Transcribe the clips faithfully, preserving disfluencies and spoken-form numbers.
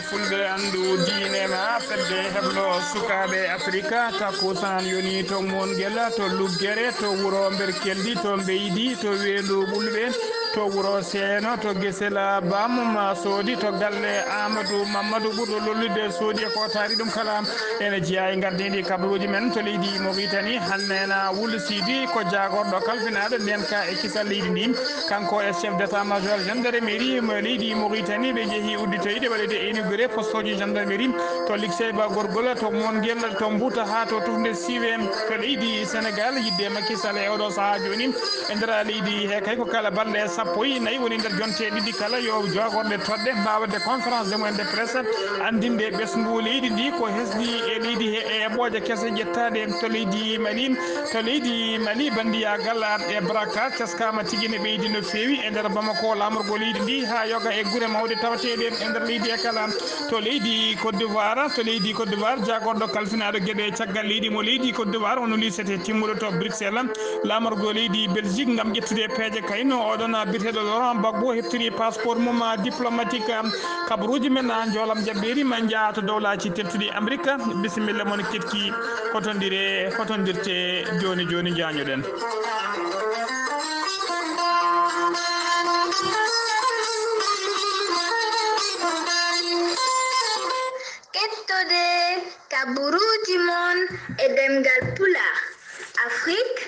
Fulɓe anndu diine ma fedde heblo sukaaɓe Afrika, takkusaan yoni to Mongel, to Luggere, to wuro Mberkeldi, to Mbeydi, to Weendu Ɓulɓe, to wuro Seeno, to Gesela Bamum Soodi, to galle Amadou Mamadou ɓurɗo lollude Soodi e ko taari ɗum kala. Ene jeyaa e ngardiindi kabaruuji men to leydi Mauritanie, Hannena Wul Sidi ko jaagorɗo kalfinaaɗo ndeenka e kisal leydi ndi. Kanko e chef d'état-major gendarmerie mo leydi Mauritanie ɓe njehi udditoyde waɗede inauguré postooji gendarmerie to Likseyba Gorgol, to Mongel, to Mbuuta haa to tufnde Siwe to leydi Sénégal. Yidde Macky Sall e oɗo sahaa jooni e nder leydi he kay ko kala balɗe sappo e nayi woni nder jonte ɗiɗi kala yo jaagorɓe toɗɗe mbaawa waɗde conférence de moyen de presse anndinde ɓesngu leydi ndi ko hesɗi e leydi he e eɓɓooje kese ƴettaaɗe to leydi Mali. To leydi Mali, banndiyagal e baraka teskaama tigi ne ɓeydi no feewi e nder Bamako, laamorgo leydi ndi, haa yoga e gure mawɗe tawateeɗe e nder leydi he kala. To leydi Côte d'Ivoire, to leydi Côte d'Ivoire, jaagorɗo kalfinaaɗo geɗe caggal leydi mo leydi Côte d'Ivoire, ono liisete timmuɗo to Bruxelles, laamorgo leydi Belgique, ngam ƴettude peeje kayno. Oɗon biyeteeɗo Laurent Gbagbo heɓtiri passeport mum diplomatique. Kabaruuji men, a njoolam jaɓɓeeri ma njaa to dowlaaji tedduɗi Amerika. Bisimilla mon keɗki. Hotondire, hotondirte jooni jooni, njaañoɗen. Kettode kaburuuji mon e ɗemngal Pulaar, Afrique,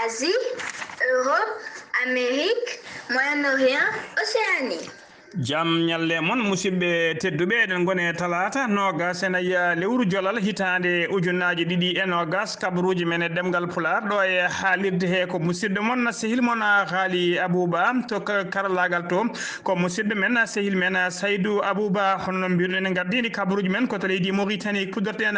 Asie, Europe, Amérique, Moyen-Orient, Océanie. Jam ñalle mon, musidɓe tedduɓe, eɗen ngoni e talaata noogas e nayi lewru jolal hitaande ujunaaji ɗiɗi e noogas, kabaruuji men e ɗemngal Pulaar, ɗo e haalirde he ko musidɗo mon, sehil mon, Haali Abuba, to ka-, karallaagal to, ko musidɗo men, sehil men, Saydu Abuba, hono no mbiruɗen e ngardiindi kabaruuji men ko to leydi Mauritanie, kuddorɗen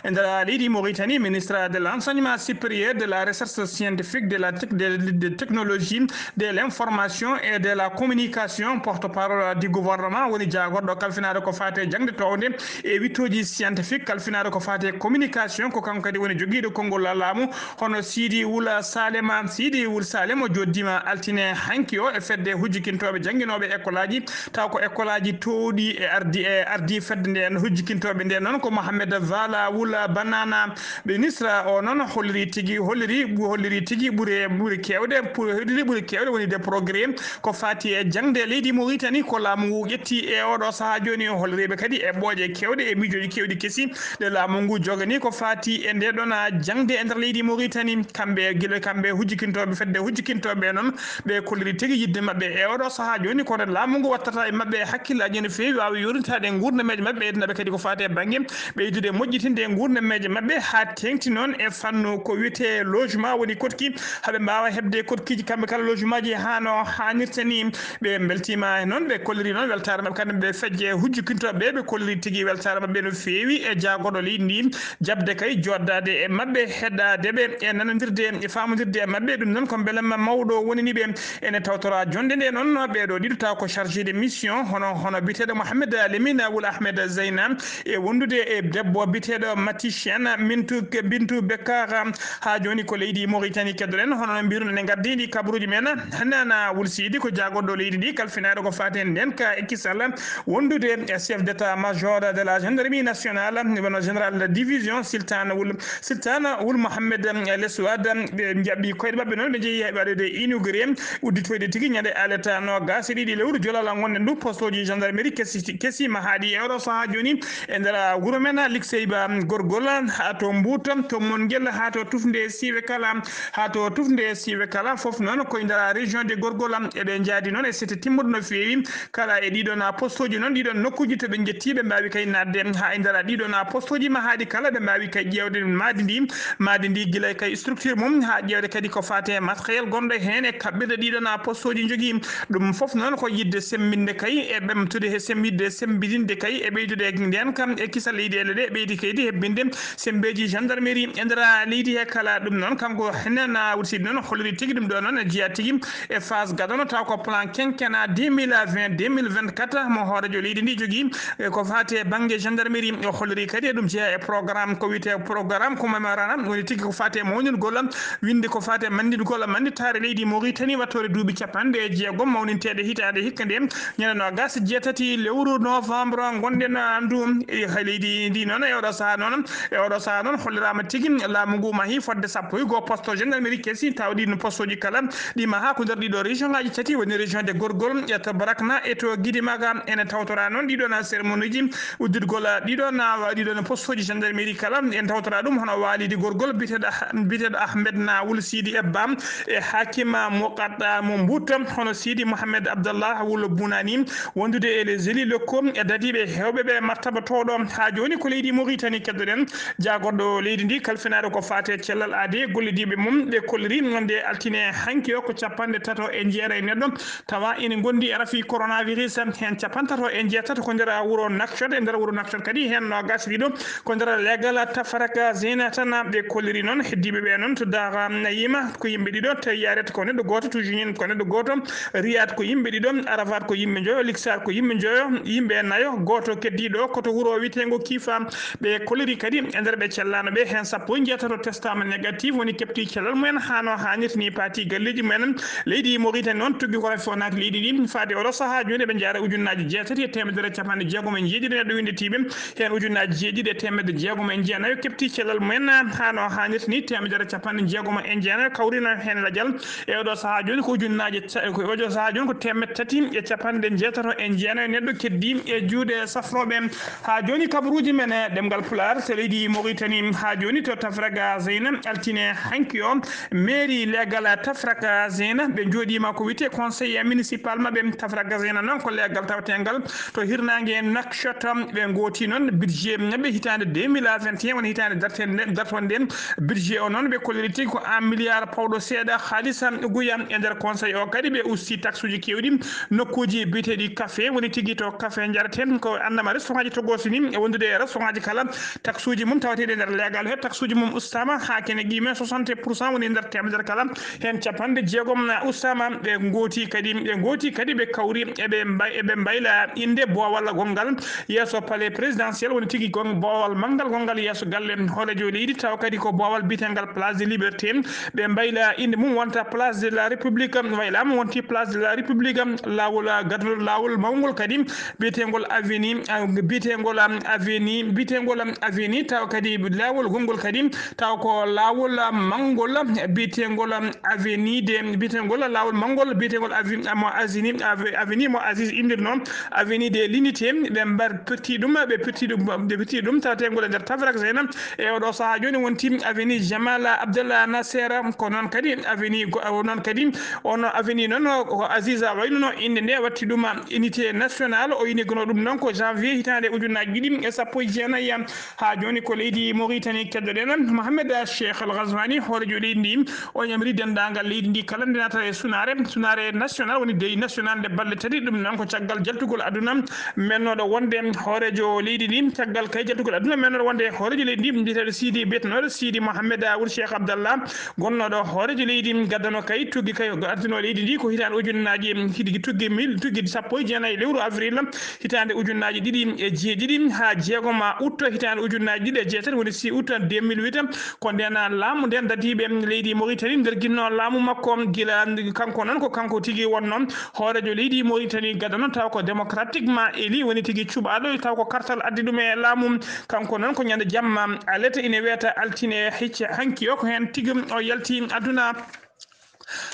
e nder leydi Mauritanie, ministre de l'enseignement supérieur, de la recherche scientifique, de la tec-, de, de technologie, de l'information et de la communication, porte-parole du gouvernement, woni jaagorɗo kalfinaaɗo ko faati e jaŋde toowde e wiɗtooji scientifique, kalfinaaɗo ko faati e communication, ko kanko kadi woni jogiiɗo konngol laamu, hono Sidi Wul Salema. Sidi Wul Salema o jooɗdiima altine hanki o e fedde hujjikintooɓe jannginooɓe ekkolaaji, taw ko ekkolaaji toowɗi e ardi, e ardi fedde nden hujjikintooɓe nden noon ko Mohamed Vala Wul Banana. Ministre o noon holliri tigi, holliri, holliri tigi ɓuri, ɓuri keewde, ɓuri, holliri ɓuri keewde woni de progrès ko faati e jaŋde leydi Mauritanie ko laamu ngu ƴetti e oɗo sahaa jooni. Holliriiɓe kadi e ɓooƴe keewɗe e miijooji keewɗi kesi ɗe laamu ngu jogani ko faati e nde ɗon jaŋde e nder leydi Mauritanie. Kamɓe gila, kamɓe hujjikintooɓe fedde hujjikintooɓe noon, ɓe kolliri tigi yiɗde maɓɓe e oɗo sahaa jooni kono laamu ngu wattata e maɓɓe hakkillaaji no feewi waawi yonitaade nguurnameeje maɓɓe, ɓeydanaaɓe kadi ko faati e bannge ɓeydude moƴƴitinde nguurnameeje maɓɓe haa teeŋti noon e fannu ko wiyetee logement woni koɗki, haa ɓe mbaawa heɓde koɗkiiji kamɓe kala logementji haa no haanirta ni. Ɓe mbeltiima e noon, ɓe kolliri noon weltaare maɓɓe kamɓe ɓe fedde hujjikintooɓe, ɓe kolliri tigi weltaare maɓɓe no feewi e jaagorɗo leydi ndi jaɓde kay jooɗdaade e maɓɓe, heɗaade ɓe e nanondirde e faamondirde e maɓɓe. Ɗum noon ko mbelamma mawɗo wonani ɓe. Ene tawtora jonnde nde noon ɓeeɗo ɗiɗo taw ko chargé de mission, hono, hono biyeteeɗo Mohamed Lamine Wul Ahmed Zeyna e wondude e debbo biyeteeɗo Mati Chene Mintu, Bintu Bekkara. Haa jooni ko leydi Mauritanie keddoɗen, hono no mbiruno ne ngardiiɗi kabaruuji men. Hannana Wul Sidi ko jaagorɗo leydi ndi kalfinaaɗo ko faati e ndeenka e kisal, wondude e chef d'état-major de la gendarmerie nationale, wano général de division Sultan Wul, Sultan Wul Mohamed Leswad. Ɓe njaɓɓi koyɗe maɓɓe noon, ɓe njehi waɗude inauguré, udditoyde tigi ñande alata noogas e ɗiɗi lewru jolal ngonɗen ndu, postooji gendarmerie kesi, kesi mahaaɗi e oɗo sahaa jooni e nder wuro men Likseyba Gorgol, haa to Mbuuta, to Mongel, haa to tufnde Siwe kala, haa to tufnde Siwe kala, fof noon ko e nder région de Gorgol. Eɗen njaadi noon e sete timmuɗo no feewi, kala e ɗiɗon postooji noon, ɗiɗon nokkuuji to ɓe njetti, ɓe mbaawi kay naatde haa e nder ɗiɗon postooji mahaaɗi kala, ɓe mbaawi kay ƴeewde maadi ndi, maadi ndi gila kay structure mum, haa ƴeewde kadi ko faati e matériel gonɗo heen e kaɓɓirɗe ɗiɗon postooji njogii. Ɗum fof noon ko yiɗde semmbinde kay e ɓamtude he semmbinde, semmbinde kay e ɓeydude ndeenka e kisal leyɗeele ɗe ɓeydi kaydi hebbinde semmbeeji gendarmerie e nder leydi he kala. Ɗum noon kanko henen Wul Sidi noon holliri tigi ɗum ɗo noon e jeyaa tigi e phase gadano taw ko plan quinquennat deux mille vingt. deux mille vingt-quatre mo hoorejo leydi ndi jogii, e ko faati e bannge gendarmerie. O holliri kadi eɗum jeyaa e programme ko wiyetee programme ko memorandum, woni tigi ko faati e mawningol winnde ko faati e manningol mannitaare leydi Mauritanie wattoore duuɓi capanɗe jeegom mawninteeɗe hitaande hikka nde, ñande noogas e jeetati lewru novembre ngonɗen ndu. E leydi ndi noon e oɗo sahaa noon, e oɗo sahaa noon holliraama tigi laamu ngu mahi fodde sappo e goo poste gendarmerie kesi, tawa ɗiɗo poste uji kala ɗi maha ko nder ɗiɗo région ngaji tati, woni région de Gorgol e to Barakna e to Gidimaga. Ene tawtora noon ɗiɗo na cérémonie ji udditgol ɗiɗo na ɗiɗo na poste uji gendarmerie kala. En tawtora ɗum hono walidi Gorgol biteɗo Ah-, biteɗo Ahmed na Wul Sidi Ebba e Hakima Muqadda mo Mbuut, hono Sidi Mohamed Abdallah Wul Bunani, wondude e les élus locaux e dadiiɓe heewɓe ɓe martaba tooɗo. Haa jooni ko leydi Mauritanie keddoɗen, jaagorɗo leydi ndi kalfinaɗo ko faati e cellal aade, gollodiiɓe mum ɓe kolliri nde altine hanki o ko capanɗe tato e jeetati neɗɗo tawa ene ngondi e rafi coronavirus. Heen capantato e jeetati ko nder wuro Nouakchott, e nder wuro Nouakchott kadi heen noogas e ɗiɗo ko nder leegal Tafarka Zena tan ɓe kolliri noon. Heddiiɓe ɓe noon to Daara Nayima ko yimɓe ɗiɗo, Tayyaret ko neɗɗo gooto, Tujinin ko neɗɗo gooto, Riyad ko yimɓe ɗiɗo, Arafat ko yimɓe njoyo, Liksar ko yimɓe njoyo, yimɓe nayo, gooto keddiiɗo ko to wuro wiyeteengo Kifa. Ɓe kolliri kadi e nder ɓe cellaano ɓe, heen sappo e jeetato testaama négatif, woni keɓti cellal mumen haa no haanirta ni, paati galleeji mumen. Leydi Mauritanie noon tuggi ko rafi o naati leydi ndi. Faade oɗo sahaa jooni eɓe njaara ujunnaaji jeetati e teemedere e capanɗe jeegom e jeeɗiɗi neɗɗo winnditiiɓe, heen ujunnaaji jeeɗiɗi e teemedde jeegom e jeenayo keɓti cellal mumen haa no haanirta ni, teemedere e capanɗe jeegom e jeenayo kawrino heen lajal. E oɗo sahaa jooni ko ujunnaaji ta-, ko oɗo sahaa jooni ko teemedde tati e capanɗe jeetato e jeenayo neɗɗo keddi e juuɗe safrooɓe. Haa jooni kabaruuji men e ɗemngal Pulaar to leydi Mauritanie. Haa jooni to Tafraga Zeyna, altine hanki o, mairie leegal Tafraga Zeyna, ɓe njooɗiima ko wiyetee conseil municipal maɓɓe. Tafraga Zeyna noon ko leegal taweteengal to hirnaange Nouakchott. Ɓe ngooti noon budget maɓɓe hitaande deux mille vingt et un, woni hitaande dartende, dartonde nden. Budget o noon ɓe kolliri tigi ko un milliard pawɗo seeɗa haalisa guya. E nder conseil o kadi ɓe usti taxuuji keewɗi, nokkuuji biyeteeɗi café, woni tigi to café njareten ko annama restaurant ji togosi ni, e wondude e restaurant ji kala, taxuuji mum tawateeɗi e nder leegal he taxuuji mum ustaama haa kene qime soixante pour cent, woni nder teemedere kala, heen capanɗe jeegom ustaama. Ɓe ngooti kadi, ɓe ngooti kadi ɓe kawri eɓe mbay-, eɓe mbayla innde boowal gonngal yeeso palais présidentiel, woni tigi gon-, boowal manngal gonngal yeeso galle hooreejo leydi, tawa kadi ko boowal biyeteengal Place de Liberté. Ɓe mbayla innde mum wonta Place de la République, waylaama wonti Place de la République, laawol, ah, gadol laawol mawngol kadi biyeteengol avenue, ah, biyeteengol, ah, avenue, biyeteengol, ah, avenue, tawa kadi laawol gonngol kadi tawa ko laawol, ah, mawngol biyeteengol, ah, avenue de, biyeteengol laawol mawngol biyeteengol avi-, ah, mo Azini, ave-, avenue mo Aziz inndirno, avenue de l'Unité. Ɓe mbar pirti ɗum, ɓe pirti ɗum, ɓe pirti ɗum tawateengol e nder Tafrak Zeyna. E oɗo sahaa jooni wonti avenue Jamal Abdallah Nasser, ko noon kadi avenue go-, o noon kadi on avenue noon ko Aziza wayluno innde nde, watti ɗum unité nationale. O inigno ɗum noon ko janvier hitaande ujunnaaji ɗiɗi e sappo e jeenayi. Haa jooni ko leydi Mauritanie keddoɗen. Mohamed Cheikh Al Ghazouani, hooreejo leydi ndi, o yamiri denndaangal leydi ndi kala nde naata e sunaare, sunaare national, woni deuil national nde balɗe tati. Ɗum noon ko caggal jaltugol aduna mennooɗo wonde hooreejo leydi ndi, caggal kay jaltugol aduna mennooɗo wonde hooreejo leydi ndi, mbiyeteeɗo Sidi, biyetenooɗo Sidi Mohamed Wul Cheikh Abdallah, gonnooɗo hooreejo leydi, gaddano kay tuggi kay, ardino leydi ndi ko hitaande ujunnaaji, hidi tuggi mil, tuggi sappo e jeenayi lewru avril, hitaande ujunnaaji ɗiɗi e jeeɗiɗi haa jeegom août hitaande ujunnaaji ɗiɗi e jeetati, woni six août deux mille huit. Ko ndeen laamu ndeen dadiiɓe leydi Mauritanie nder ginno laamu makko, gila kanko noon ko kanko tigi wonno hooreejo leydi Mauritanie gadano, taw ko démocratiquement élu, woni tigi cuɓaaɗo, taw ko kartal addi ɗum e laamu. Kanko noon ko ñande jamma alete ine wiyata altine hecce hanki o, ko heen tigi o yalti aduna.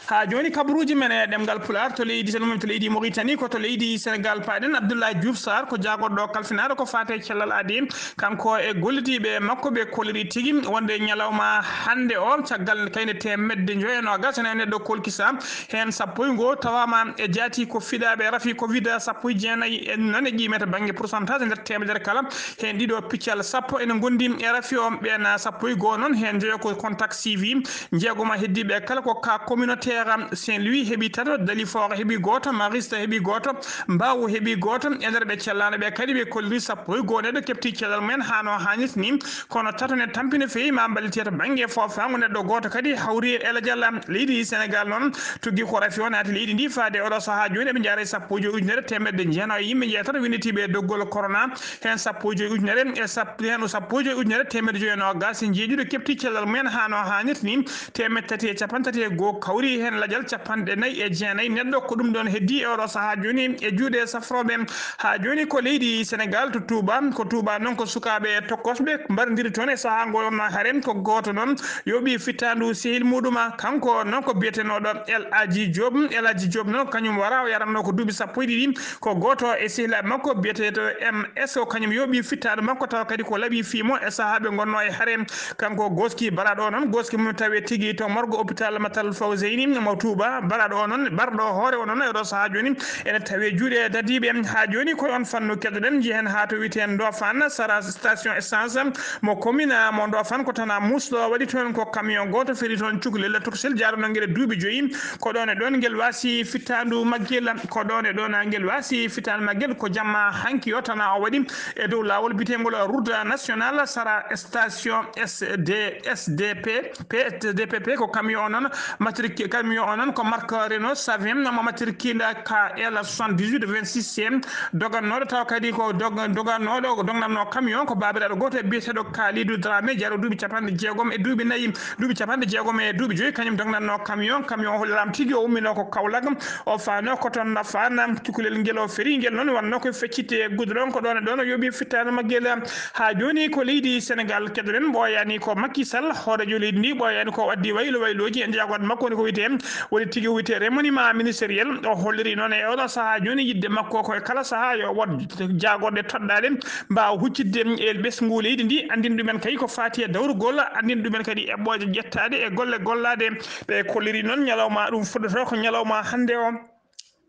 Haa jooni kabaruuji men e ɗemngal Pulaar to leydi, tan to leydi Mauritanie, ko to leydi Sénégal paaɗen. Abdoulaye Diouf Sarr ko jaagorɗo kalfinaaɗo ko faati e cellal aadi, kanko e gollidiiɓe makko ɓe kolliri tigi wonde ñalawma hannde o, caggal kayne teemedde njoyo e noogas ene neɗɗo kolkisa, heen sappo e ngoo tawaama e jaati ko fiɗaaɓe rafi covid sappo e jeenayi, en noon e qiimata bannge pourcentage e nder teemedere kala, heen ɗiɗo piccal sappo ene ngondi e rafi o, ɓeen sappo e ngoo noon, heen njoyo ko contact suivi, njeegoma heddiiɓe kala ko cas communautaire. Notaire Saint-Louis heɓi tato, Dalifort heɓi gooto, Mariste heɓi gooto, Mbaaw heɓi gooto. E nder ɓe cellaano ɓe kadi, ɓe kolliri sappo e goo neɗɗo keɓti cellal mumen haa no haanirta ni. Kono tato ne tampi no feewi, ma mballite to bannge foofaango neɗɗo gooto kadi hawri e elajal leydi Senegal noon. Tuggi ko rafi o naati leydi ndi faade oɗo sahaa jooni, eɓe njaara e sappo e joyi ujunere teemedde jeenayi e yimɓe jeetato winnditiiɓe e doggol corona. Heen sappo e joyi ujunere e sappo, heen o sappo e joyi ujunere teemedde joyi e noogaas e njeeɗiɗo keɓti cellal mumen haa no haanirta ni. Teemedde tati e capanɗe tati e goo kawri heen lajal capanɗe nayi e jeenayi neɗɗo. Ko ɗum ɗoon heddii e oɗo sahaa jooni e juuɗe safrooɓe. Haa jooni ko leydi Senegal to Touba, ko Touba noon ko sukaaɓe tokkosɓe mbarondiri toon e sahaa ngo wonnoo hare. Ko gooto noon yooɓi fittaandu sehil muɗuma, kanko noon ko biyetenooɗo El Hadji Diop. El Hadji Diop noon kañum wara o yaranno ko duuɓi sappo e ɗiɗi, ko gooto e sehilaaɓe makko biyeteeɗo M S, o kañum yooɓi fittaandu makko, tawa kadi ko laaɓi fii mo e sahaa ɓe ngonnoo e hare. Kanko gooski baraaɗo o noon, gooski mum tawi tigi to morgue hôpital Matlaboul Fawzeyni mo Touba. Baraaɗo o noon, barɗo hoore o noon, e oɗo sahaa jooni ene tawi juuɗe dadiiɓe. Haa jooni ko e on fannu keddoɗen, njehen haa to wiyetee Ndofane, sara station essence mo commune mo Ndofane, ko tana musɗo waɗi toon ko camion gooto feri toon cukalel tokosel jaaɗo ngel duuɓi joyi. Ko ɗoon e ɗoon ngel waasi fittaandu maggel. Ko ɗoon e ɗoon ngel waasi fittaandu maggel. Ko jamma hanki o tana o waɗi e dow laawol biyeteengol route nationale sara station S D, S D P, P, S D P P. Ko camion o noon, matricule, camion o noon ko marque Renault Savin, mo matricule K L soixante-dix-huit vingt-six C, dogannooɗo tawa kadi ko dog-, dogannooɗo, ko dognatnoo camion ko baabiraaɗo gooto biyeteeɗo Kalidou Dramé, jaaɗo duuɓi capanɗe jeegom e duuɓi nayi, duuɓi capanɗe jeegom e duuɓi joyi, kañum dognatnoo camion. Camion o holliraama tigi o umminoo ko Kaolack, o faanoo ko toon Ndofane, cukalel ngel o feri ngel noon wonnoo ko feccitde e goudron. Ko ɗoon e ɗoon o yooɓi fittaandu maggel. Haa jooni ko leydi Senegal keddoɗen, ɓooyaani ko Macky Sall, hooreejo leydi ndi, ɓooyaani ko o addi waylo waylooji e jaagorɗe makko woni ko wiyetee, woni tigi o wiyetee remaniement ministériel. O holliri noon e oɗo sahaa jooni yiɗde makko ko e kala sahaa yo wood jaagorɗe toɗɗaaɗe mbaawa huccitde e ɓesngu leydi ndi, anndin ɗumen kadi ko faati e dawrugol, anndin ɗumen kadi eɓɓooje ƴettaaɗe e golle gollaaɗe. Ɓe kolliri noon ñalawma ɗum fuɗɗotoo ko ñalawma hannde o.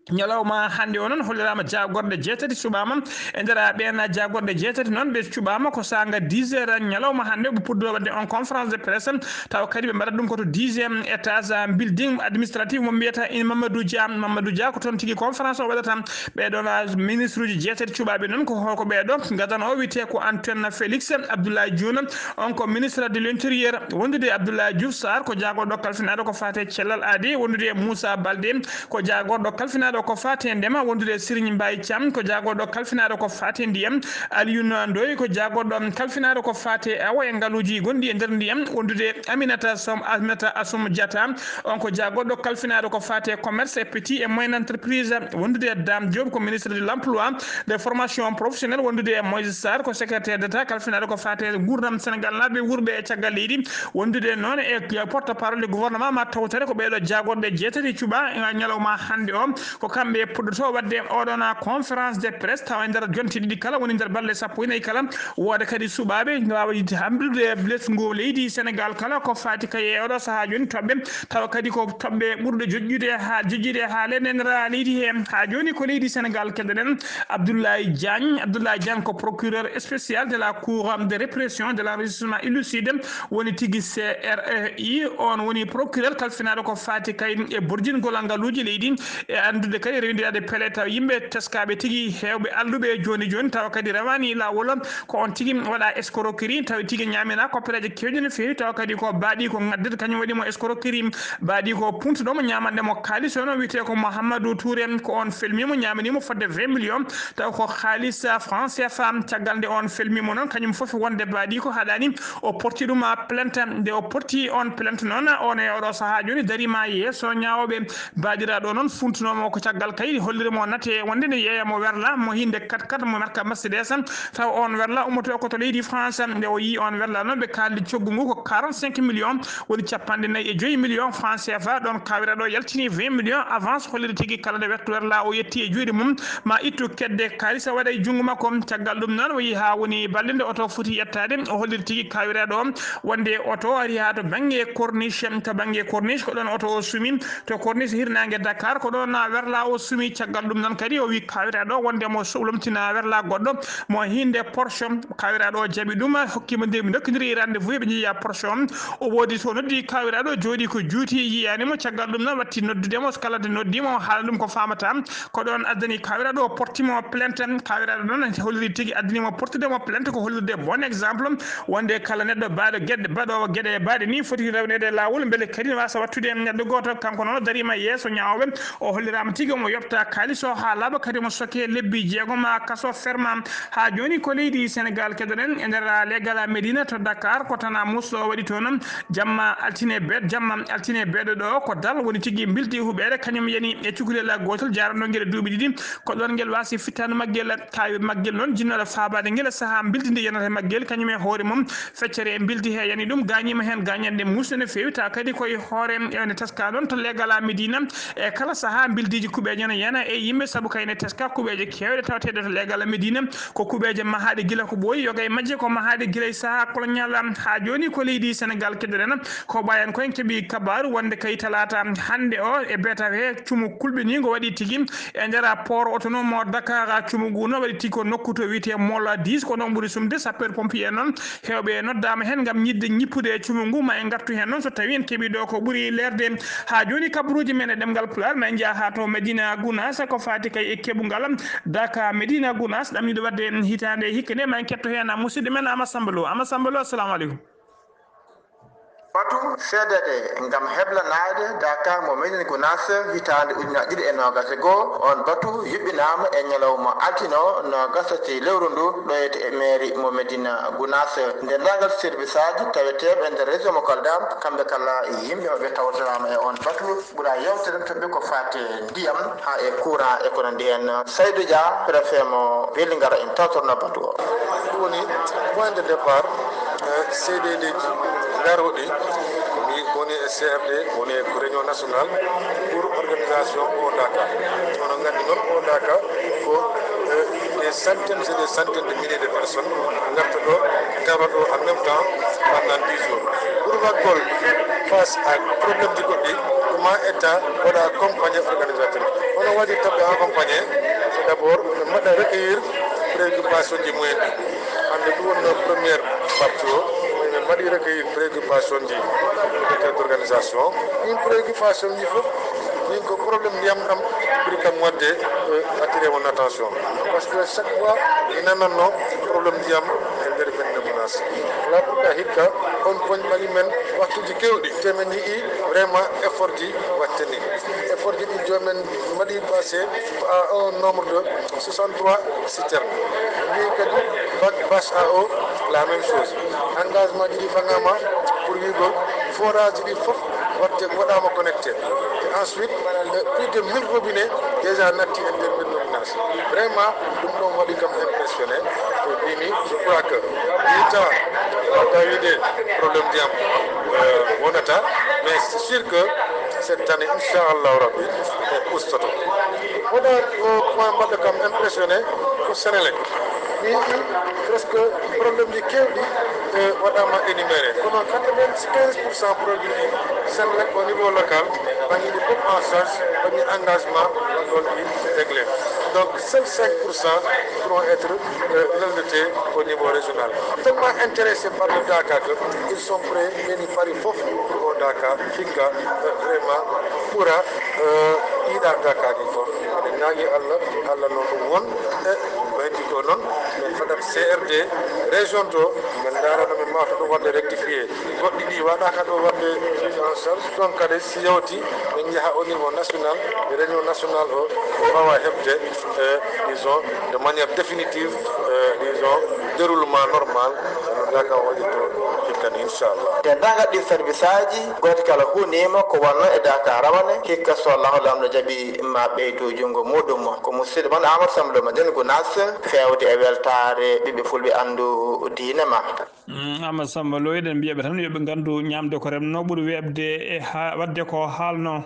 Ñalawma hannde o noon holliraama jaagorɗe jeetati cuɓaama. E nder ɓeen jaagorɗe jeetati noon ɓe cuɓaama ko saanga dix heures ñalawma hannde ɓe puɗɗoo waɗde on conférence de presse, tawa kadi ɓe mbaɗat ɗum ko to dixième étage building administratif mo mbiyata in Mamadou Dia. Mamadou Dia ko toon tigi conférence o waɗata. Ɓee ɗoon ministre uji jeetati cuɓaaɓe noon ko, ko ɓee ɗo, gadano o wiyetee ko Antoine Félix, Abdoulaye Diouf, on ko ministre de l'intérieur, wondude e Abdoulaye Diouf Sarr ko jaagorɗo kalfinaaɗo ko faati e cellal aadi, wondude e Moussa Baldé ko jaagorɗo kalfinaaɗo ko faati e ndema, wondude e Serigne Mbaye Thiam ko jaagorɗo kalfinaaɗo ko faati e ndiyam, Alioune Ndoye ko jaagorɗo kalfinaaɗo ko faati e awo e ngaluuji gonɗi e nder ndiyam, wondude e Aminata Som-, Aminata Assome Diatta, on ko jaagorɗo kalfinaaɗo ko faati e commerce e petit et moyenne entreprise, wondude e Dame Diop ko ministre de l'emploi, de formation professionnelle, wondude e Moïse Sarr ko secrétaire d'État kalfinaaɗo ko faati e nguurndam Senegalnaaɓe wuurɓe e caggal leydi, wondude noon e porte parole du gouvernement ma tawtore. Ko ɓee ɗo jaagorɗe jeetati cuɓaa e ñalawma hannde o. Ko kamɓe puɗɗotoo waɗde oɗon conférence de presse, tawa e nder jonte ɗiɗi kala, woni nder balɗe sappo e nayi kala, wooda kadi suɓaaɓe mbaawa yiɗde hamɗude ɓesngu leydi Senegal kala ko faati kay e oɗo sahaa jooni toɓɓe, tawa kadi ko toɓɓe ɓurɗe joƴƴude haa, joƴƴude haa leydi he. Haa jooni ko leydi Senegal keddoɗen Abdoulaye Diagne. Abdoulaye Diagne ko procureur spécial de la Cour de répression de l'enrichissement illicite, woni tigi C R E I. On woni procureur kalfinaaɗo ko faati kay e borjingol ngaluuji leydi, e anndude kadi rewindiraade pele taw yimɓe teskaaɓe tigi heewɓe alluɓe jooni jooni, tawa kadi rewaani laawol. Ko on tigi waɗa escroquerie, tawi tigi ñaamina koppereeje keewɗe no feewi, tawa kadi ko baaɗi ko ngaddirta, kañum waɗi mo escroquerie. Baaɗi ko puntuɗo mo ñaamande mo kaalis, ono wiyetee ko Mouhamadou Touré, ko on felmi mo, ñaamani mo fodde vingt millions, taw ko kaalis franc C F A. Caggal nde on felmi mo noon, kañum fof wonde baaɗi ko haɗaani, o porti ɗum plainte. Nde o porti on plainte noon, on e oɗo sahaa jooni dariima yeeso ñaawooɓe. Baaɗiraaɗo noon funtunoo mo ko caggal kaydi holliri mo nate wonde ne yeeya mo werla mo hinde kat kat mo marka Mercedes, taw on werla ummotoo ko to leydi France. Nde o yii on werla noon, ɓe kaaldi coggu ngu ko quarante-cinq millions, woni capanɗe nayi e joyi millions francs C F A. Ɗoon kawiraɗo yaltini vingt millions avance, holliri tigi kala nde wetto werla o yetti e juuɗe mum, ma ittu kedde kaalisa waɗa e junngo makko. Caggal ɗum noon o yii haa woni balɗe nde oto foti yettaade, o holliri tigi kawiraɗo o wonde oto ari haa to bannge corniche. To bannge corniche ko ɗoon oto o sumi, to corniche hirnaange Dakar ko ɗoon werla Alaa o sumi. Caggal ɗum noon kadi o wi kawiraɗo wonde mo soɓlomtina werla goɗɗo mo hinde Porsche. Kawiraɗo o jaɓi ɗum, hokkimo nde mi dokkidiri rendez-vous ɓe jeeya Porsche on. O woodi so noddi kawiraɗo jooɗi ko juuti yiyanimo. Caggal ɗum noon watti noddudemo, so kala de noddimo o haala ɗum ko famata. Ko ɗon addani kawiraɗo o portimo plainte. Kawiraɗo noon holliri tigi addani mo portude mo plainte ko hollirde bon exemple wonde kala neɗɗo baɗo gueɗe baɗowo gueɗe e baɗe ni foti rewnede e lawol beele kadi ne wasa wattude neɗɗo goto. Kanko noon o darima yeeso ñawoɓe, o hollirama tigi omo yobta kalis o ha laaɓa kadi omo soke lebbi jeegom ha kaso ferma. Ha joni ko leydi Sénégal keɗoɗen e nder legal Médina to Dakar ko tana muso waɗi toon jamma altine beeɗo jamma altine beeɗo ɗo ko dal woni tigi bildi huɓeere kañum yani e cukalel gotol jarano ngel duuɓi ɗiɗi. Ko ɗon ngel wasi fittaandu maggel. Kaawi maggel noon jinnoɗo faabaade ngel saha bildi ndi yanata e maggel kañum e hoore mum. Feccere e bildi he yani ɗum gañima heen gañanɗe musde no feewi ta kadi koye hoore ene teska noon to legal a Médina. E kala saha bildiiji kuɓeeje ne yana e yimɓe sabu kayne teska kuɓeeje kewɗe tawateɗe to legal a Médina. Ko kuɓeeje mahaɗe gila ko ɓooyi yoga e majje ko mahaɗe gila e saha colonial. Ha joni ko leydi Sénégal keɗoɗen. Ko ɓayen ko en keɓi kabaru wonde kay talata hande o e beeta he cumu kulɓinigo waɗi tigi e nder port autonome o Dakar. Cumu ngu no waɗi tigi ko nokku to wiyete Mola dix, ko ɗon ɓuri sumde sapeur pompier noon. Hewɓe noddama hen gam ñidde ñippude e cumu ngu ma en gartu hen noon so tawi en keɓi ɗo ko ɓuri leerde. Ha joni kabaruji men e ɗemgal Pulaar ma en jaa ha to Medina Gounass ko fati kay e keɓungal Dakar Medina Gounass ɗamniɗo wadde hitande hikka nde ma en ketto hen musidɗo men Ama Samba Lo. Ama Samba Lo, assalamu aleykum. Batu seedede ngam heblanaade Dakar mo Médina Gounass hitaande ujunnaji ɗiɗi e noogas e goo. On batu yuɓɓinaama e ñalawma altine o noogas tati lewru ndu ɗoyete e mairie mo Médina Gounass. Ndendaangal service aji taweteeɓe e nder région mo Kolda, kamɓe kala yimɓe maɓɓe tawtoraama e on batu. Ɓura yewtere toɓɓe ko fate ndiyam, haa e courant e ko nanndi heen. Saydou Dia, préfet mo Vélingara, en tawtorno batu o. Ɗum woni point de départ, eh, C D D ji garooɗi, mi woni e C R D, woni e réunion nationale pour organisation o Dakar. Onon nganndi noon o Dakar ko, eh, des centaines et des centaines de milliers de personnes ngarta ɗo, tawa ɗo en même temps pendant dix jours. Pour waggol face à problème ji goɗɗi, ko ma État waɗa accompagné organisateur. Hono waɗirta ɓe accompagné? C'est d'abord ɓe mbaɗa recueillir préoccupation ji mumen ɗi. Hannde ɗum wonno première partie o, ɓe mbaɗi recueillir préoccupation ji comité d'organisation. Ɗin préoccupation ji fof, min ko problème ndiyam ɗam ɓuri kam waɗde, euh, attiré mon attention. Par ce que chaque fois mi nananno problème ndiyam e nder Médina Gounass. Voilà pourquoi hikka on point ɓaɗi men waktuuji keewɗi, te min njii vraiment effort ji waɗteni. Effort ji ɗi jooni men mbaɗi passé à un nombre de soixante-trois citernes. Min kadi bac bâche à eau, la même chose. Engagement ji ɗi ɓaŋaama pour wiigol forage ji ɗi fof waɗte, waɗaama connecté. Ensuite, euh, plus de mille robinets déjà natti e nder Médina Gounass. Vraiment, ɗum ɗon waɗi kam impressionné. Ko mbimi, je crois que mi yetta wawde wiide problème ndiyam, euh, wonata, mais c'est sûr que cette année, inchallahu rabbi, o ustoto. Wona ko point mbaɗɗo kam impressionné ko Sénélec. Mi yii presque problème ji keewɗi, eh, waɗaama énuméré. Kono quatre-vingt-quinze pour cent produit ɗi Sénélec au niveau local, ɓaŋi ɗi fof en charge, ɓaŋi engagement, ɗon ɗi réglé. Donc, seuls cinq pour cent pourront être, euh, relevés au niveau régional. Tellement intéressés par le Dakar que ils sont prêts, ɓeni pari fof pour o Dakar, hikka, euh, vraiment, ɓura, euh, ɗiɗa Dakar ɗi fof. Eɗen ñaagi Allah, Allah noon ɗum won, e ko heddi ko noon, min mbaɗat C R D région to, min ndaara no min mbawata ɗum waɗde rectifié. Goɗɗi ɗi waɗaaka ɗo waɗde prise en charge. Ɗon kadi si yawti, min njaha au niveau national, réunion nationale o, ɓe mbawa heɓde, euh, disons, de manière définitive, euh, disons, déroulement normal, no Dakar waɗirto hikka ni, inchallah. Denndaangal ɗi service aji, gooto kala huunima ko wonno e Dakar rawane, hikka so Allahu Laamɗo jaɓi ma ɓeydu junngo muɗum. Ko musidɗo mon Amadou Samba Lo mo Médina Gounass, feewde e weltaare ɓiɓɓe fulɓe anndu diine ma. Mm, Amadou Samba Lo, eɗen mbiya ɓe tan yo ɓe nganndu ñaamde ko remno ɓuri weeɓde e ha-, waɗde ko haalno.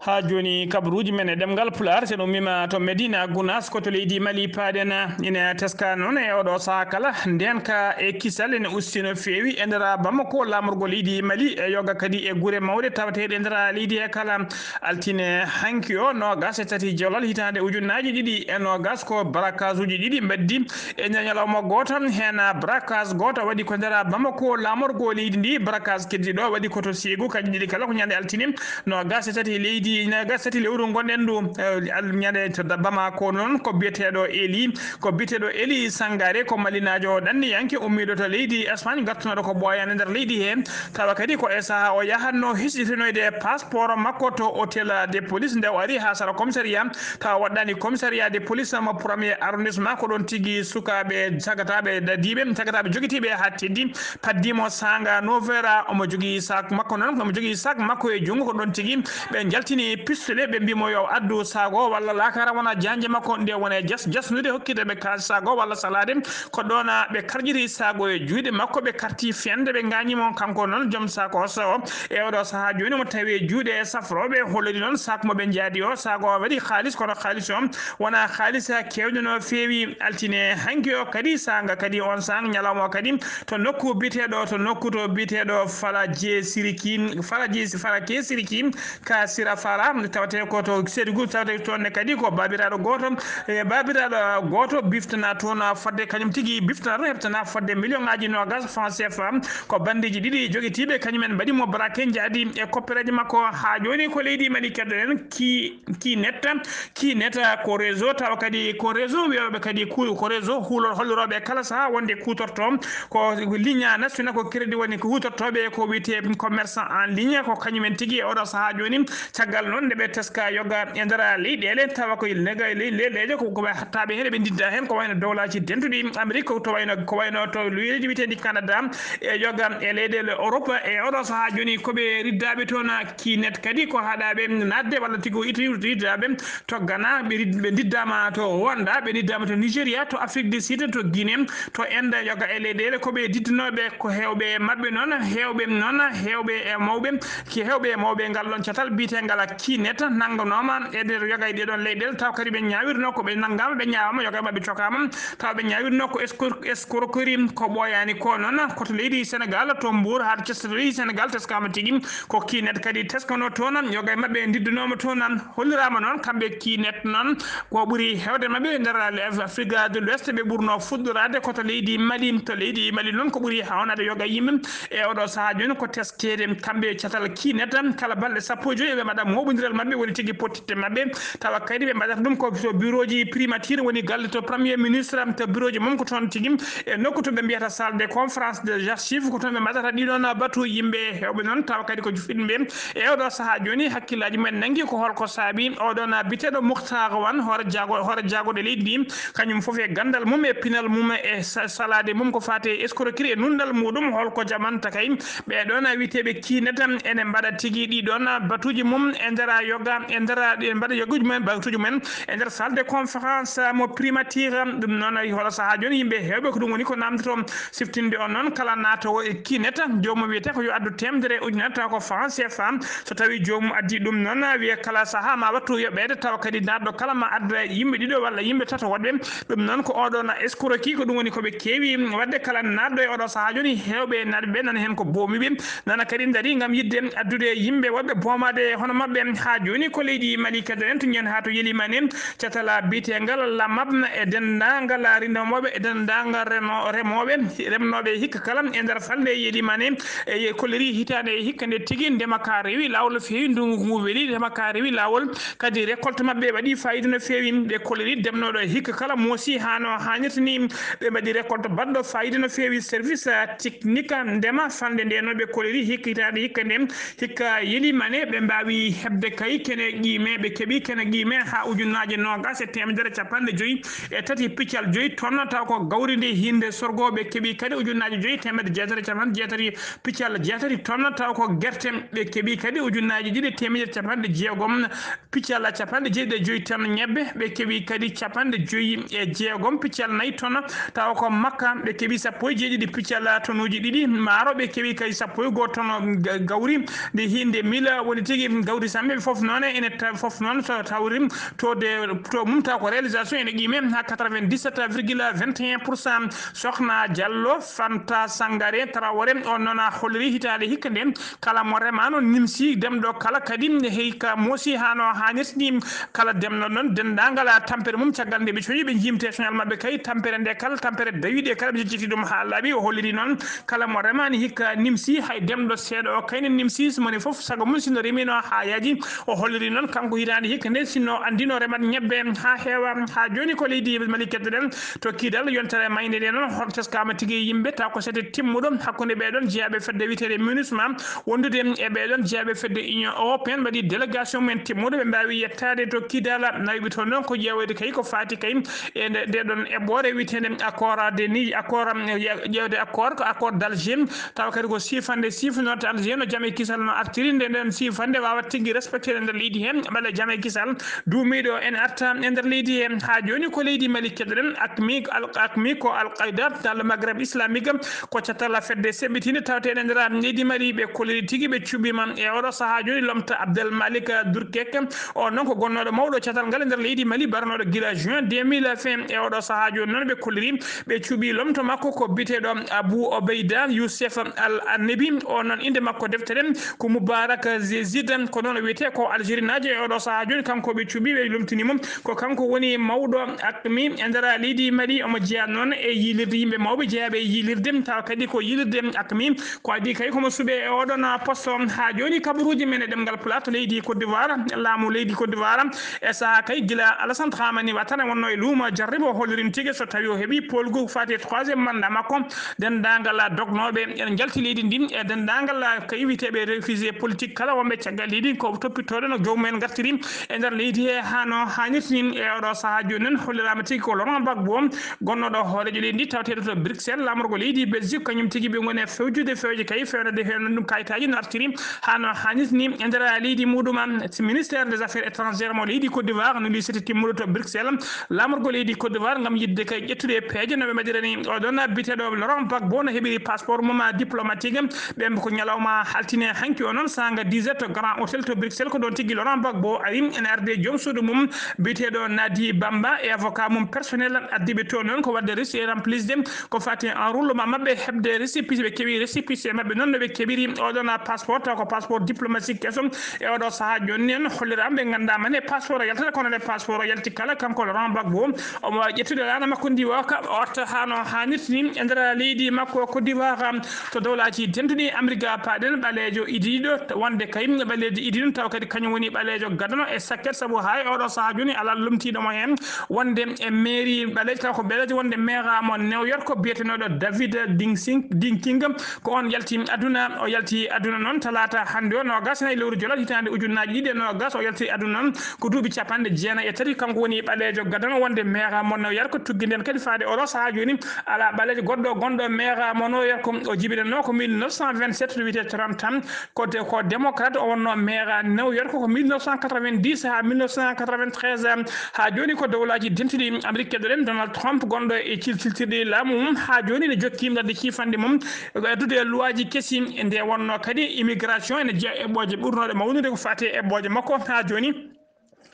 Haa jooni, kabaruuji men e ɗemngal Pulaar, so en ummiima to Medina Gunaas, ko to leydi Mali paaɗen. Ina teska noon e oɗo sahaa kala, ndeenka e kisal ene usti no feewi e nder Bamako, laamorgo leydi Mali, e yoga kadi e gure mawɗe tawateeɗe e nder leydi he kala. Altine hanki o, noogas e tati jolal hitaande ujunnaaji ɗiɗi e noogas, ko barakaasuuji ɗiɗi mbaddi e nder ñalawma gooto. Heen barakaas gooto waɗi ko nder Bamako, laamorgo leydi ndi, barakaas keddiiɗo waɗi ko to Seegu, kañum ɗiɗi kala ko ñande altine. Noogas e tati leydi, noogas e tati lewru ngonɗen ndu, eh, al-, ñande to da-, Bamako noon, ko biyeteeɗo Eli, ko biyeteeɗo Eli Sangare, ko malinaajo ɗanniyanke ummiiɗo to leydi Espagne, gartunooɗo ko ɓooyaani nder leydi he. Tawa kadi ko e sahaa o yahatno hisitinoyde passeport makko to hôtel de police, nde o ari haa sara commissariat, tawa waɗɗaani commissariat de police mo premier arrondissement, ko ɗoon tigi sukaaɓe cagataaɓe dadiiɓe, cagataaɓe jogitiiɓe haa teddi, paddimo saanga neuf heures, omo jogii sac makko noon, omo jogii sac makko e junngo, ko ɗoon tigi ɓe njaltini pistolet, ɓe mbiimo yo addu sac o walla laakara wona jaanje makko nde wona e jas-, jasnude hokkita ɓe ka-, sac o walla salaade, ko ɗoon ɓe karƴiri sac o e juuɗe makko, ɓe karti fende, ɓe ngaañi mo, kanko noon joom sac o so e oɗo sahaa jooni omo tawi e juuɗe safrooɓe, holliri noon sac mo ɓe njaadi o, sac o waɗi kaalis, kono kaalis o wona kaalis keewɗo no feewi. Altine hanki o kadi, saanga kadi, on saanga ñalawma o kadi, to nokku biyeteeɗo, to nokku to biyeteeɗo Falaje Siriki, Falaje, Falake Siriki, ka Sira Fala, tawate ko to Sédhiou, tawate toon ne kadi ko baabiraaɗo gooto, e baabiraaɗo gooto biftana toon fodde, kañum tigi biftana toon heɓtana fodde million ŋaaji noogas franc C F A, ko banndeeji ɗiɗi jogitiiɓe, kañum en mbaɗi mo braqué, njaadi e koppereeje makko. Haa jooni ko leydi Mali keddoɗen, ki, ki netta, ki netta ko réseau, tawa kadi ko réseau wiyooɓe kadi ku-, ko réseau huulor-, hollirooɓe kala sahaa wonde kuutorto ko ligne national, ko crédit woni ko huutortooɓe ko wiyetee commerçant en ligne, ko kañum en tigi e oɗo sahaa jooni. Caggal noon nde ɓe teska yoga e nder leyɗeele, tawa ko lega-, ley-, leyɗeele ko, ko ɓe hattaaɓe heen, ɓe ndidda heen, ko wayno dowlaaji dentuɗi Amérique, to wayno, ko wayno to leydi wiyeteendi Canada, e yoga e leyɗeele Europe. E oɗo sahaa jooni ko ɓe riddaaɓe toon, kinet kadi ko haɗaaɓe naatde walla tigi o iti riddaaɓe to Ghana, ɓe rid-, ɓe ndiddaama to Rwanda, ɓe ndiddaama to Nigeria, to Afrique du Sud, to Guinée, to Inde, yoga e leyɗeele ko ɓe diddunooɓe, ko heewɓe e maɓɓe noon, heewɓe noon, heewɓe e mawɓe, ki heewɓe e mawɓe ngal ɗoon catal biyetengal kinet nannganooma e nder yoga e ɗee ɗoon leyɗeele, taw kadi ɓe ñaawirno ko ɓe nanngaama, ɓe ñaawaama, yoga e maɓɓe cokaama, taw ɓe ñaawirno ko escro-, escroquerie, ko ɓooyaani ko noon, ko to leydi Sénégal, to Mbour, haa to Thiès, to leydi Sénégal, teskaama tigi, ko kinet kadi teskano toon, yoga e maɓɓe ndiddunooma toon, holliraama noon, kamɓe kinet noon, ko ɓuri heewde maɓɓe e nder Afrique de l'Ouest, ɓe ɓurno fuɗɗoraade ko to leydi Mali, to leydi Mali noon ko ɓuri hawnaade yoga yimɓe e oɗo sahaa jooni ko teskeede kamɓe catal kinet, kala balɗe sappo e joy ɓe mbaɗa moɓondiral maɓɓe woni tigi pottitte maɓɓe, tawa kadi ɓe mbaɗata ɗum ko to bureau ji primature woni galle to premier ministre, to bureau ji mum ko toon tigi e nokku to ɓe mbiyata salle de conférence des archives, ko toon ɓe mbaɗata ɗiɗon batu yimɓe heewɓe noon, tawa kadi ko jufinɓe e oɗo sahaa jooni, hakkillaaji mumen nanngi ko holko saabi oɗon biyeteeɗo Moukhtar Wan, hoore jaago-, hoore jaagoɗe leydi ndi, kañum fof e ganndal mum e pinal mum e sa-, salaade mum ko faati e escroquerie e nunɗal muɗum, holko jamanta kay ɓee ɗoon wiyeteeɓe kinet ene mbaɗa tigi ɗi ɗoon batuuji mum e nder yoga, e nder, ɓe mbaɗa yoguuji mumen, batuuji mumen e nder salle de conférence mo primature. Ɗum noon, hoɗo sahaa jooni, yimɓe heewɓe ko ɗum woni ko naamndoto siftinde on noon, kala naatoowo e kinet, joomum wiyete ko yo addu teemedere ujunere, tawa ko franc C F A. So tawii joomum addi ɗum noon, wiye kala sahaa ma wattu yoɓeede, tawa kadi naatɗo kala ma adda yimɓe ɗiɗo walla yimɓe tato woɗɓe. Ɗum noon ko oɗo na escroquerie, ko ɗum woni ko ɓe keewi waɗde kala naatɗo e oɗo sahaa jooni, heewɓe naaɓe ɓe nana heen ko boomi ɓe, nana kadi ndarii ngam yiɗde addude yimɓe woɗɓe boomaade hono maɓɓe. Haa jooni ko leydi Mali kadi en tuñen haa to Yelimane, catal biyeteengal Lamab e denndaangal rimooɓe, e denndaangal reno-, remooɓe, remnooɓe hikka kala e nder falnde Yelimane, e kolliri hitaande e hikka nde tigi ndema ka rewi laawol no feewi, ndunngu ngu weli, ndema ka rewi laawol, kadi récolte maɓɓe waɗi fayida no feewi. Ɓe kolliri demnooɗo hikka kala moosi haa no haanirta ni, ɓe mbaɗi récolte baɗɗo fayida no feewi. Service technique ndema falnde nde noon ɓe kolliri hikka hitaande hikka nde, hikka Yelimane, ɓe mbaawi heɓde kay kene qiime, ɓe keɓi kene qiime haa ujunnaaje noogas e teemedere capanɗe joyi e tati piccal joyi tonnes, taw ko gawri ndi hinde sorgo, ɓe keɓi kadi ujunnaaje joyi teemedde jeetati e capanɗe jeetati piccal jeetati tonnes, taw ko gerte, ɓe keɓi kadi ujunnaaje ɗiɗi e teemedde capanɗe jeegom piccal capanɗe jeeɗiɗi e joyi tonnes, ñebbe, ɓe keɓi kadi capanɗe joyi e jeegom piccal nayi tonnes, taw ko makka, ɓe keɓi sappo e jeeɗiɗi piccal tonnes uji ɗiɗi, maaro, ɓe keɓi kadi sappo e go'o tonnes ga-, gawri, ndi hinde mila woni tigi gawri Kamɓe fof noon, ene taw fof noon so tawri to de, to mum taw ko réalisation ene qiime haa quatre-vingt-dix-sept virgule vingt et un pour cent. Sokhna Diallo, Fanta Sangaré Traoré, on noon a holliri hitaande hikka nde kala mo remaano nimsi demɗo kala kadi heyka moosi haa no haanirta ni. Kala demɗo noon denndaangal tampere mum caggal nde ɓe coñi ɓe njiimte soñal maɓɓe kay tampere nde kala tampere dawiɗe kala ɓe jejjiti ɗum haa laaɓi. O holliri noon kala mo remaani hikka nimsi, hay demɗo seeɗa o kayne nimsi, so moni fof sago mum sinno remiino haa yaaji. O holliri noon kanko hitaande hikka nde sinno anndino remat ñebbe haa heewa. Haa jooni ko leydi Mali keddoɗen to Kidal, yontere mayde nde noon hol teskaama tigi yimɓe taw ko sete timmuɗo hakkunde ɓeɗon jeyaɓe fedde wiyeteende MINUSMA wondude e ɓeɗon jeyaɓe fedde Union Européenne mbaɗi délégation mumen timmuɗo ɓe mbawi yettaade to Kidal. Nawi ɓe toon noon ko ƴeewoyde kay ko faati kay e nde, nde ɗon eɓɓoore wiyeteende accord de ni, accord, eh, ƴeewde accord, ko accord d'Alger. Tawa kadi ko siifande siifanoto Alger no jam e kisal no artiri, nde ɗon siifande waawat tigi respecté e nder leydi heen, mbele jam e kisal duumiiɗo ene arta e nder leydi heen. Haa jooni ko leydi Mali keɗoɗen, akmi, al-, akmi ko Al Qaeda dans le Maghreb islamique, ko catal fedde seɓɓitiinde tawateeɗe e nder leydi Mali. Ɓe kolliri tigi, ɓe cuɓiima e oɗo sahaa jooni lomto Abdel Malik Durkek. O noon ko gonnooɗo mawɗo catal ngal e nder leydi Mali, baranooɗo gila juin deux mille vingt. E oɗo sahaa jooni noon ɓe kolliri, ɓe cuɓi lomto makko ko biyeteeɗo Abu Obeida Youssef Al Annabi. O noon innde makko deftere ko Mubarak Zezid, ko noon o wiyetee ko Algérie naajo. E oɗo sahaa jooni kanko ɓe cuɓi, ɓe lomtini mo ko kanko woni mawɗo akmi e nder leydi Mali. Omo jeyaa noon e yiilirde yimɓe mawɓe jeyaaɓe e yiilirde, tawa kadi ko yiilirde akmi. Ko adii kay komo suɓe e oɗon poste o. Haa jooni kabaruuji men e ɗemngal Pulaar to leydi Côte d'Ivoire, laamu leydi Côte d'Ivoire, e sahaa kay gila Alassane Dramane Ouattara wonno e luumo jarribo, o hollirin tigi so tawi o heɓi poolgu faati e troisième mandat makko, denndaangal dognooɓe ene njalti leydi ndin e denndaangal kay wiyeteeɓe réfugié politique kala wonɓe caggal leydi ko toppitooɗo no joomum en ngartiri e nder leydi he haa no haanirta ni. E oɗo sahaa jooni noon holliraama tigi ko Laurent Gbagbo, gonnooɗo hooreejo leydi ndi tawateeɗo to Bruxelles, laamorgo leydi Belgique, kañum tigi ɓe ngoni e fewjude fewje kay, fewnande, fewnande ɗum kayitaaji no artiri haa no haanirta ni e nder leydi muɗum. Si ministère des affaires étrangères mo leydi Côte d'Ivoire no lisiti timmuɗo to Bruxelles, laamorgo leydi Côte d'Ivoire ngam yiɗde kay ƴettude peeje no ɓe mbaɗirani oɗon biyeteeɗo Laurent Gbagbo no heɓiri passeport mum diplomatique. Ɓen ko ñalawma altine hanki o noon, saanga dix heures to Grand Hôtel to Bruxelles, ko ɗon tigi Laurent Gbagbo ari ene arde joom suudu mum biyeteeɗo Nadi Bamba e avocat mum personnel. Addiɓe to noon ko waɗde reçu e remplissde ko fati enrôlement maɓɓe, heɓde récépissé. Ɓe keɓi récépissé maɓɓe noon no ɓe keɓiri oɗon passeport, taw ko passeport diplomatique keso. E oɗo sahaa jooni en holliraama ɓe nganndaa mane passeport o yaltata, kono nde passeport o yalti kala, kanko Laurent Gbagbo omo waawi ƴettude laana makko ndi o ka o arta haa no haanirta ni e nder leydi makko Côte d'Ivoire. To dowlaaji dentuɗi Amrik paaɗen ɓaleejo idiiɗo wonde kay ɓaleejo idiiɗo taw kadi kañum woni ɓaleejo gadano e sakket, sabu haa e oɗo sahaa jooni alaa lomtiiɗo mo heen wonde e mairie ɓaleejo, taw ko ɓaleejo wonde maire mo New York biyetenooɗo David Dingsing-, Dinking. Ko on yalti aduna, o yalti aduna noon talaata hannde o noogas e nayi lewru jolal hitaande ujunnaaji ɗiɗi e noogas, o yalti aduna noon ko duuɓi capanɗe jeenayi e tati. Kanko woni ɓaleejo gadano wonde maire mo New York. Tuggi nden kadi faade oɗo sahaa jooni alaa ɓaleejo goɗɗo gonɗo maire mo New York. O jibinanno ko mille neuf cent vingt-sept to wiyetee Trump tan. Ko de-, ko démocrate, o wonno maire New York ko mille neuf cent quatre-vingt-dix haa mille neuf cent quatre-vingt-treize. Haa jooni ko dowlaaji dentuɗi Amrik keɗoɗen Donald Trump gonɗo e cilciltirɗi laamu mum. Haa jooni ne jokki nder ciifande mum ko addude luwaaji kesi. Nde wonno kadi immigration ene jeya eɓɓooje ɓurnooɗe mawnude ko faati e eɓɓooje makko. Haa jooni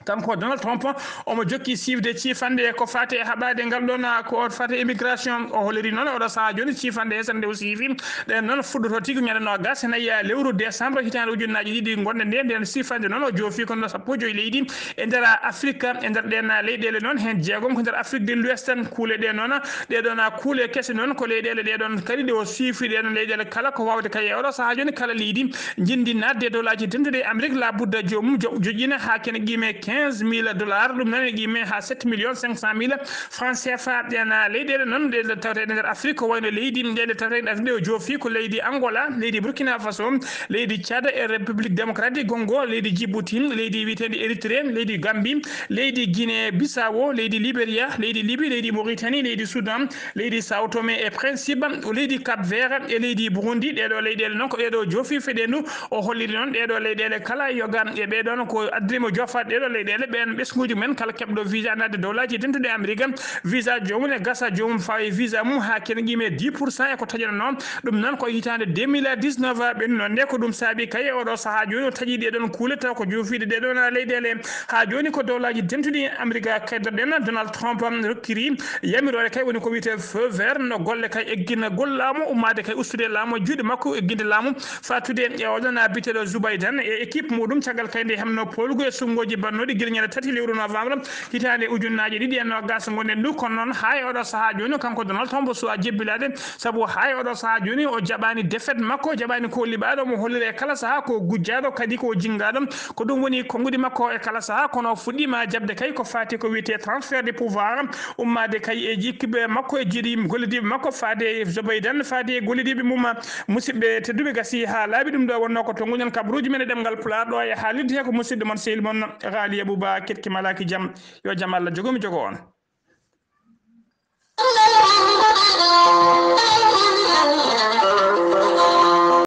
kanko Donald Trump omo jokki siifde ciifande ko faati e haɓaade ngal ɗon, ko faati e immigration. O holliri noon oɗo sahaa jooni ciifande hesere nde o siifi ɗen noon fuɗɗoto tigi ñande noogas e nayi lewru décembre hitaande ujunnaaji ɗiɗi gonɗe nde. Nden siifande noon o joofi ko no sappo e joyi leydi e nder Afrique. E nder ɗen leyɗeele noon heen jeegom ko nder Afrique de l'Ouest. Kuule ɗe noon, ɗe ɗon kuule kese noon ko leyɗeele ɗe ɗon kadi ɗe o siifi ɗe noon leyɗeele kala ko waawde kay e oɗo sahaa jooni kala leydi njinndi naatde e dowlaaji dentuɗi e Amérique, laabudda joomum jo-, joƴƴina haa kene qiime quinze mille dollars, ɗum noon ene qiime haa sept millions cinq cent mille francs C F A. Ɗen leyɗeele noon ɗe tawetee e nder Afrique ko wayno leydi, ɗe tawetee e nder Afrique ɗe o joofi ko leydi Angola, leydi Burkina Faso, leydi Tchad e République Démocratique Congo, leydi Djibouti, leydi wiyeteendi Érythrée, leydi Gambie, leydi Guinée Bissau, leydi Libéria, leydi Libye, leydi Mauritanie, leydi Soudan, leydi Sao Tome e Principe, leydi Cap Vert e leydi Burundi. Ɗeeɗo leyɗeele noon ko ɗeeɗo joofi fedeendu. O holliri noon ɗeeɗo leyɗeele kala yoga e ɓeeɗoon ko addirimo joofaade ɗeeɗo Leyɗeele ɓeen ɓesnguuji mumen kala keɓɗo visa naatde dowlaaji dentuɗi Amerika, visa joomum e gasa joomum fawi visa mum haa kene qime dix pour cent e ko taƴananoo. Ɗum noon ko hitaande deux mille dix-neuf ɓennuno nde. Ko ɗum saabi kay e oɗo sahaa jooni o taƴi ɗee ɗoon kuule taw ko joofiiɗe ɗee ɗoon leyɗeele. Haa jooni ko dowlaaji dentuɗi Amerika keddoɗen Donald Trump rokkiri yamiroore kay woni ko wiyetee feu vert no golle kay eggina gol laamu ummaade kay ustude laamu e juuɗe makko egginde laamu. Fatude e oɗon biteɗo Zubaydan e équipe muɗum caggal kay nde hemno polugo e sunngoji bannoɗi gila ñande tati lewru novembre hitaande ujunnaaji ɗiɗi e nogas gonɗen ɗum. Kono noon haa e oɗo sahaa jooni kanko Donald Trump suwa jebbilaade, sabu haa e oɗo sahaa jooni o jaɓaani défaite makko, o jaɓaani ko liɓaaɗo mo hollira e kala sahaa ko gujjaaɗo kadi ko jinngaaɗo. Ko ɗum woni konguɗi makko e kala sahaa, kono o fuɗɗiima jaɓde kay ko faati ko wiyetee transfert de pouvoir, ummaade kay e jikkiɓe makko e jiiɗi gollidiiɓe makko faade e Zubaydan faade e gollidiiɓe mum. Musidɓe tedduɓe, gasi haa laaɓi ɗum ɗo wonnoo ko tonguɗen kabaruuji men e ɗemngal Pulaar ɗo e haalirde he ko musidɗo mon sehil mon Ghali Abouba Ketki Malaki Jam. Yo jam Allah jogo mi jogo on.